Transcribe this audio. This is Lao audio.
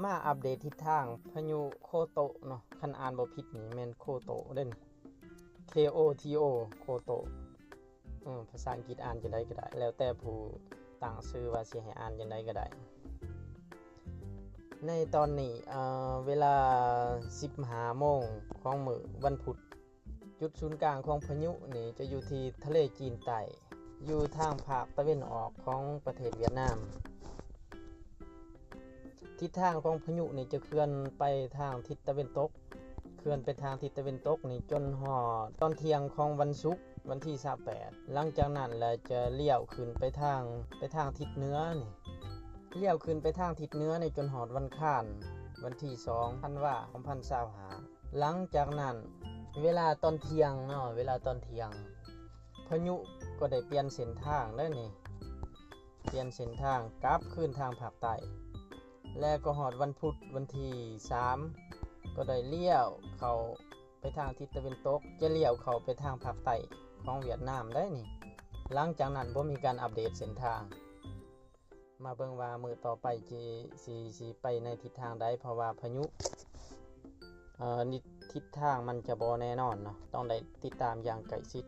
ມາອັບເດດທິດທາງພາຍຸໂຄໂຕະເນາະ. ຄັນອ່ານບໍ່ຜິດນີ້ແມ່ນໂຄໂຕະເດ້ K O T O ໂຄໂຕະ. ເອີ ພາສາອັງກິດອ່ານຈັ່ງໃດກໍໄດ້ ແລ້ວແຕ່ຜູ້ຕັ້ງຊື່ວ່າຊິໃຫ້ອ່ານຈັ່ງໃດກໍໄດ້. ໃນຕອນນີ້ ເອີ ເວລາສິບຫ້າໂມງຂອງມື້ວັນພຸດ, ຈຸດສູນກາງຂອງພາຍຸນີ້ຈະຢູ່ທີ່ທະເລຈີນໃຕ້ ຢູ່ທາງພາກຕາເວັນອອກຂອງປະເທດຫວຽດນາມ. ທິດທາງຂອງພາຍຸນີ້ຈະເຄື່ອນໄປທາງທິດຕາເວັນຕົກ, ເຄື່ອນໄປທາງທິດຕາເວັນຕົກນີ້ຈົນຮອດຕອນທ່ຽງຂອງວັນສຸກ ວັນທີຊາວແປດ. ຫຼັງຈາກນັ້ນລະຈະລ້ຽວຂຶ້ນໄປທາງ ໄປທາງທິດເໜືອນີ້, ລ້ຽວຂຶ້ນໄປທາງທິດເໜືອນີ້ຈົນຮອດວັນຄານ ວັນທີສອງທັນວາ ສອງພັນຊາວຫ້າ. ຫຼັງຈາກນັ້ນ ເວລາຕອນທ່ຽງເນາະ, ເວລາຕອນທ່ຽງ ພາຍຸກໍໄດ້ປ່ຽນເສັ້ນທາງເດ້ນີ້, ປ່ຽນເສັ້ນທາງກັບຄືນທາງພາກໃຕ້ ແລະກໍຮອດວັນພຸດວັນທີສາມ ກໍໄດ້ລ້ຽວເຂົ້າໄປທາງທິດຕາເວັນຕົກ, ຈະລ້ຽວເຂົ້າໄປທາງພາກໃຕ້ຂອງຫວຽດນາມໄດ້ນີ້. ຫຼັງຈາກນັ້ນບໍ່ມີການອັບເດດເສັ້ນທາງ. ມາເບິ່ງວ່າມື້ຕໍ່ໄປຈະ ຊິ ຊິໄປໃນທິດທາງໃດ, ເພາະວ່າພາຍຸ ເອີ ທິດທາງມັນຈະບໍ່ແນ່ນອນເນາະ, ຕ້ອງໄດ້ຕິດຕາມຢ່າງໃກ້ຊິດ.